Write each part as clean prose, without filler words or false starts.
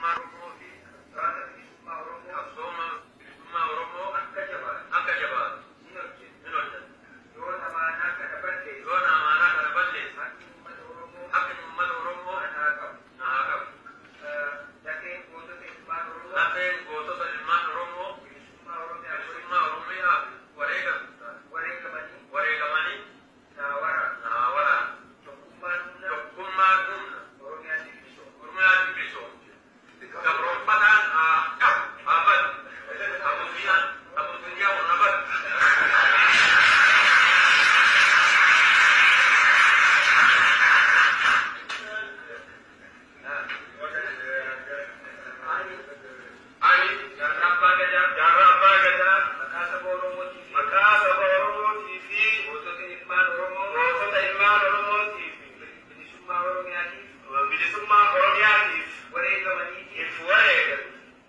bilisummaa Oromoo fi qabsaa'ota bilisummaa Oromoo qabsooma bilisummaa Oromoo akka jabaatu akka jabaatu ni hojjeta. ni hojjeta. Yoon amaanaa kana balleesse, Yoon amaanaa kana balleesse, haqni uummata Oromoo haqni uummata Oromoo ana haa qabu. na haa qabu. Lafeen gootota ilmaan Oromoo Lafeen gootota ilmaan Oromoo bilisummaa Oromiyaaf bilisummaa Oromiyaaf wareegamanii wareegamanii naa waraana. na haa waraanu. Tokkummaan humna, Tokkummaan humna. Oromiyaan ni bilisoomti. Oromiyaan ni bilisoomti. Gabroonfataan haa qabu, haa badu. Abuufiyyaan, abuufiyyaan haa badu. Ani Ani Jaarraa Abbaa Gadaa Jaarraa Abbaa Gadaa maqaa saba Oromootii fi maqaa saba Oromootii fi gootota ilmaan Oromoo gootota ilmaan Oromootii fi bilisummaa Oromiyaatiif bilisummaa Oromiyaatiif wareegamaniitiif if wareegan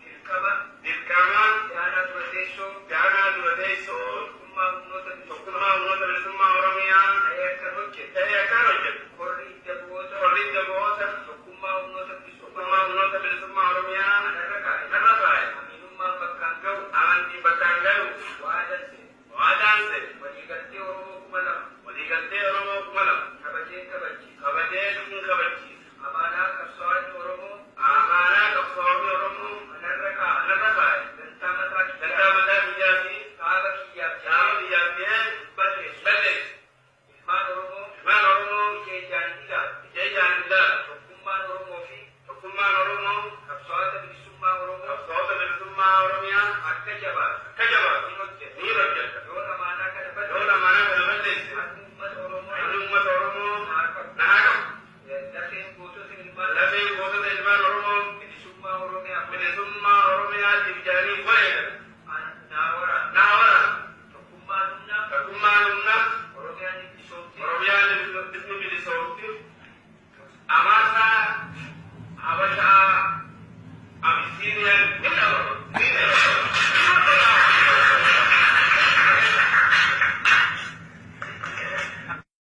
dirqama dirqama itti dura teessoo jaarraa dura teessoo tokkummaa humnoota bilisummaa tokkummaa humnoota bilisummaa Oromiyaa ta'ee akkan hojjetu ta'ee akkaan hojjetu korri hidda bu'oota korri hidda bu'oota tokkummaa humnoota bilisummaa tokkummaa humnoota bilisummaa Oromiyaa anarra kaa'e narra kaa'e amiinummaan bakkaan ga'u amantiin bakkaan galu waadaan seene waadaan seene waliigaltee Oromoo 2000 waliigaltee Oromoo 2000 kabajeen kabachiisa kabajee hin kabachiisa amaanaa qabsaa'onni Oromoo amaanaa qabsaa'onni Oromoo anarra kaa'e anarra kaa'e dantaa mataa dantaa kiyyaa mataa biyyaa fi dhaaba kiyyaaf dhaaba jedhee biyyaaf jedhee balleessu balleessu ilmaan Oromoo ilmaan Oromoo ija ijaan ilaalu ija ijaan ilaalu tokkummaan Oromoo fi tokkummaan Oromoo qabsaa'ota bilisummaa Oromoo qabsaa'ota bilisummaa Oromiyaa akka jabaatu akka jabaatu ni hojjeta. ni hojjeta. Yoon amaanaa kana Yoon balleesse amaanaa kana balleesse haqni uummata Oromoo haqni uummata Oromoo naa qabu. na haa qabu. Lafeen gootota ilmaan Lafeen gootota ilmaan Oromoo bilisummaa Oromiyaaf bilisummaa Oromiyaatiif jedhanii wareegan naa waraana. na haa waraanu. Tokkummaan humna, Tokkummaan humna Oromiyaan ni bilisoomti. Oromiyaan ni bilisoomti.